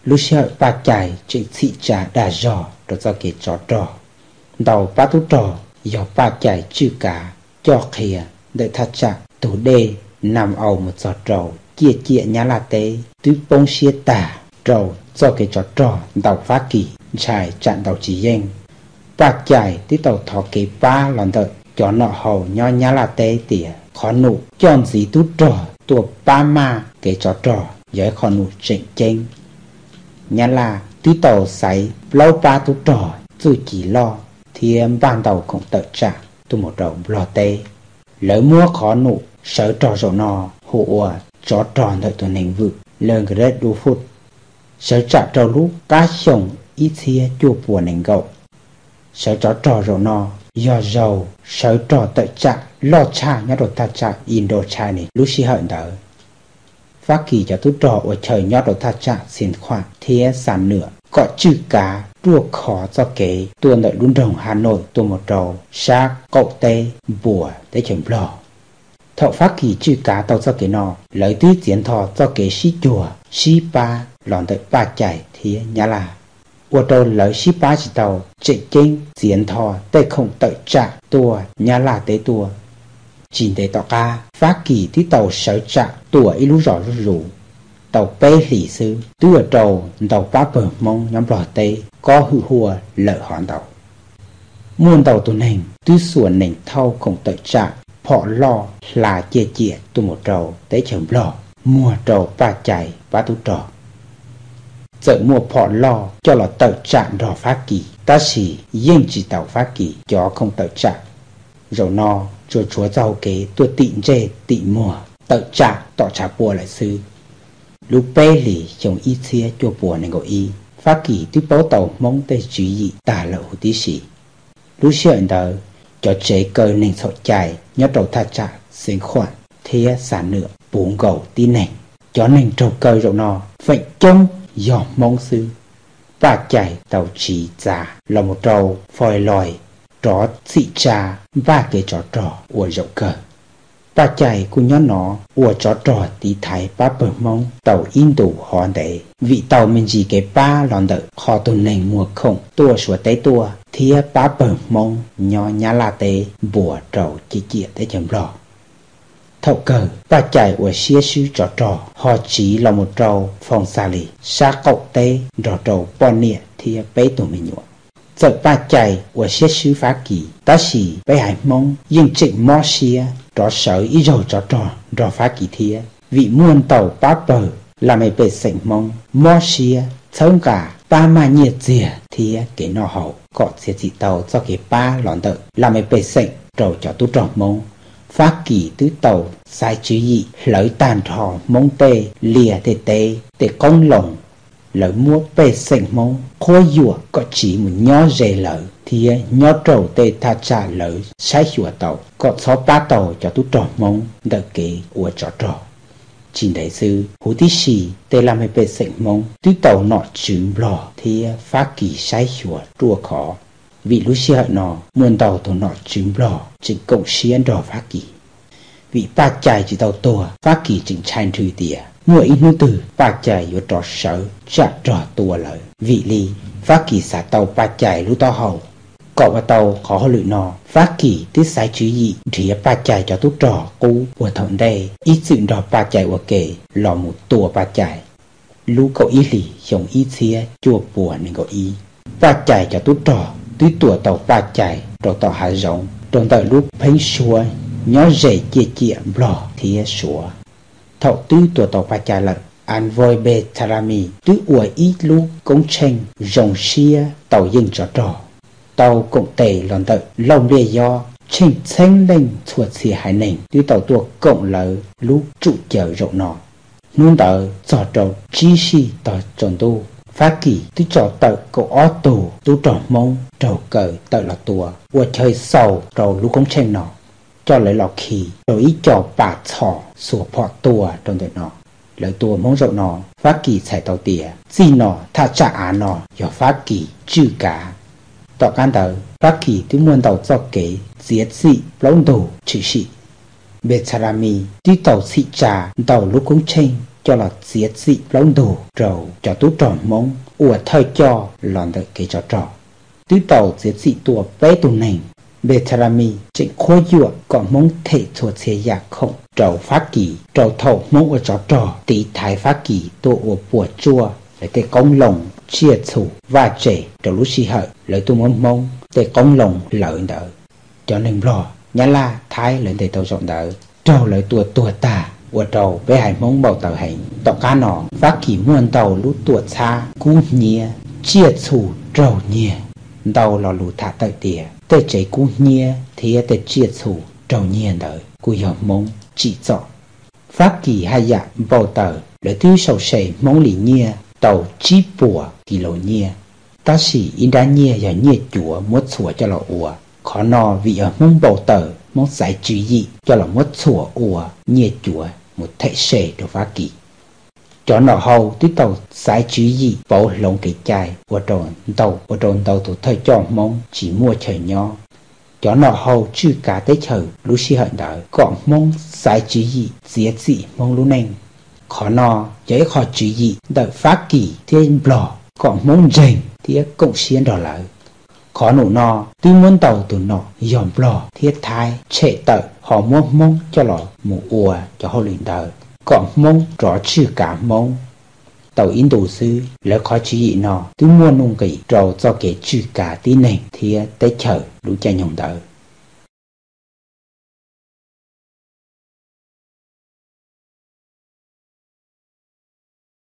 Lub sij hawm Paj Cai tseem txhim tsa dag zog rau txoj kev tsov rog, ntaus pab tub rog yog Paj Cai tswj kav coj qhia ntawm thaj tsam tus dej Nam Aus mus txog rau ciaj ciam Nyab Laj teb twb poob siab tag rau txoj kev tsov rog ntaus Fab Kis ntshai tsam ntaus tsis yeej. Paj Cai twb tau thov kev pab los ntawm cov nom haus nyob Nyab Laj teb tias qhov num coj ntxiv tub rog tuaj pab maj kev tsov rog yog ib qho num tseem ceeb. Nyab Laj twb tau xaiv plaub pab tub rog txuj ci loj thiab npaj ntau khoom tawm tsam tuaj mus rau Nplog teb. Lawv muab qhov num sawv rog zaum no hu ua tsov rog ntawm tus neeg vwm Lawm Nkawd Dub Fwj, sawv tsam rau lub qab xyoo ib txhiab cuaj puas nees nkaum. Sawv tsov rog zaum no yog zaug sawv rog tawm tsam loj tshaj nyob rau thaj tsam Indochina lub sij hawm ntawd. Fab Kis cov tub rog uas chaw nyob rau thaj tsam Xiav Khuam thiab Xam Nwam kom tswj kav ruaj khov txoj kev tuaj ntawm lub nroog Has Nawm tuaj mus rau sab qaum teb Npuas teb chaws Nplog. Thaum Fab Kis tswj kav tau txoj kev no, lawv twb txiav ntho txoj kev sib cuag sib pab los ntawm Paj Cai thiab Nyab Laj, ua rau lawv sib pab tsis tau, tseem ceeb txiav ntho tej khoom tawm tsam tuaj Nyab Laj teb tuaj. Tsis ntev tom qab Fab Kis twb tau sawv tsam tua ib lub zos zuj zus, tau peb hlis xwb twb ua rau ntau pab pawg Hmoob nyob Nplog teb kob hwj huaj lawm hov ntau. Muaj ntau tus neeg twb xuas nees thauj khoom tawm tsam phom loj hla ciaj ciam tuaj mus rau teb chaws Nplog muag rau Paj Cai pab tub rog. Txawm muaj phom loj coj los tawm tsam nrog Fab Kis tab sis yeej tsis tau Fab Kis cov khoom tawm tsam. Zaum no tsuas tshuav txoj hau kev tuaj tim ntsej tim muag tawm tsam tom tshav puam lawm xwb. Lub peb hlis xyoo ib txhiab cuaj puas nees nkaum ib, Fab Kis twb paub tau Hmoob tej tswv yim tag lawm huv tib si. Lub sij hawm ntawd, cov tsev kaw neeg txhaum cai nyob rau thaj tsam Xeev Khuam thiab Xam Nwam puv nkaus tib neeg. Cov neeg raug kaw zaum no feem coob yog Hmoob xwb. Paj Cai tau tsiv txav los mus rau Fos Lois rov txhim tsa npaj kev tsov rog ua zaum kawg. Paj Cai kuj nyob no ua tsov rog tiv thaiv pab pawg Hmoob tau ib ntus hov ntev. Vim tau me ntsis kev pab los ntawm qhov tus neeg muag khoom tuaj Suav teb tuaj thiab pab pawg Hmoob nyob Nyab Laj teb npuas rau ciaj ciam teb chaws Nplog. Thaum kawg Paj Cai ua siab swb tsov rog ho tsiv los mus rau Foo Xa Lis sab qaum teb nrog rau poj niam thiab peb tug me nyuam. Txawm Paj Cai ua siab swb Fab Kis tab sis peb haiv Hmoob yeej tseem mob siab rov sawv ib zaug tsov rog nrog Fab Kis thiab, vim muaj ntau pab pawg laj mej pej xeem Hmoob mob siab txhawb nqa pab maj nyiaj txiag thiab kev noj haus kom txiav txim tau txoj kev pab los ntawm laj mej pej xeem rau cov tub rog Hmoob. Fab Kis twb tau xaiv tswv yim hlawv tag nrho Hmoob tej liaj tej teb tej qoob loo. Lawv muab pej xeem Hmoob qhuab yuam kom tsiv mus nyob ze lawv thiab nyob rau tej thaj tsam lawv saib xyuas tau kom txhob pab tau cov tub rog Hmoob ntawm kev ua tsov rog. Tsis ntev xwb huv tib si, tej laj mej pej xeem Hmoob twb tau nom tswv Nplog thiab Fab Kis saib xyuas ruaj khov. Vim lub sij hawm no muaj ntau tus nom tswv Nplog tseem koom siab nrog Fab Kis. Vim Paj Cai tsis tau tuag, Fab Kis tseem ntshai nrhw tias muaj ib hnub twg Paj Cai yuav rov sawv tsam rog tua lawv. Vim li Fab Kis xav tau Paj Cai lub taub hau. Kom ua tau qhov hauj lwm no, Fab Kis twb xaiv tswv yim nrhiav Paj Cai cov tub rog qub uas thaum ntej ib txwm nrog Paj Cai ua ke los mus tua Paj Cai. Lub kaum ib hlis xyoo ib txhiab cuaj puas nees nkaum ib, Paj Cai cov tub rog twb tua tau Paj Cai rau tom hav zoov rau ntawm lub pheeb suab nyob ze ciaj ciam Nplog thiab Suav. Thaum twb tua tau Paj Cai lawm, Anvoy Betharami twb ua ib lub koob tsheej zoo siab tau yeej tsov rog, tau koom tes los ntawm Lauj Npliaj Yob tsheej txheeb leej txhua txhia haiv neeg twb tau tuaj koom lawv lub tsum cawv zaum no. Hnub ntawd txog rau tsib sij tog tsaus ntuj, Fab Kis twb tso tawm kaum ob tug tub rog Hmoob raug kaw tawm los tua ua chaw xaus rau lub koob tsheej no, coj lawv los khi rau ib co pas txhos xuas phom tua rau ntawm no. Lawv tua Hmoob zaum no, Fab Kis txhais tau tias txij no thaj tsam av no yog Fab Kis tswj kav. Tom qab ntawd Fab Kis twb muaj ntau txoj kev txiav txim plaub ntug tshwm sim. Betharami twb tau txhim tsa ntau lub koob tsheej coj los txiav txim plaub ntug rau cov tub rog Hmoob ua thawj coj los ntawm kev tsov rog. Twb tau txiav txim tua peb tug neeg, Npetharami tseem qhuab yuam kom Hmoob them txhua txhia yam khoom rau Fab Kis rau thaum Hmoob ua tsov rog tiv thaiv Fab Kis tuaj ua puas tsuaj lawv tej qoob loo, tsiaj txhu, vaj tse rau lub sij hawm lawv tuaj muab Hmoob tej qoob loo hlawv ntawd. Cov neeg Nplog, Nyab Laj, Thaib lawv ntes tau zaum ntawd raug lawv tua tuag tag, ua rau peb haiv Hmoob npau taws heev. Tom qab no Fab Kis muaj ntau lub tuam txhab kub hnyiab, tsiaj txhu raug nyiag. Ntau lo lus tham tawm tias tej tsev kub hnyiab thiab tej tsiaj txhu raug nyiag ntawd kuj yog Hmoob tsim txom. Fab Kis haj yam npau taws, lawv twb sau se Hmoob li nyiaj tau tsib puas kis laus nyiaj, tab sis ib nrab nyiaj yog nyiaj cuav muab txhuam coj los ua. Qhov no vim yog Hmoob npau taws, Hmoob xaiv tswv yim coj los muab txhuam ua nyiaj cuav mus them se rau Fab Kis. Cov nom hau twb tau xaiv tswv yim pauv hloov kev cai ua rau ntau, ua rau ntau tus thawj coj Hmoob tsis muaj chaw nyob. Cov nom hau tswj kav teb chaws lub sij hawm ntawd kom Hmoob xaiv tswv yim txiav txim Hmoob lub neej. Qhov no yog ib qho tswv yim ntawm Fab Kis thiab Nplog kom Hmoob ntseeg thiab koom siab nrog lawv. Qhov num no twb muab ntau tus nom yog Nplog thiab Thaib tshem tawm ho muab Hmoob coj los mus ua cov hauj lwm ntawd kom Hmoob rov tswj kav Hmoob. Tau ib ntus xwb, lawv qhov tswv yim no twb muaj nuj nqis rau txoj kev tswj kav tib neeg thiab teb chaws lub caij nyoog ntawd.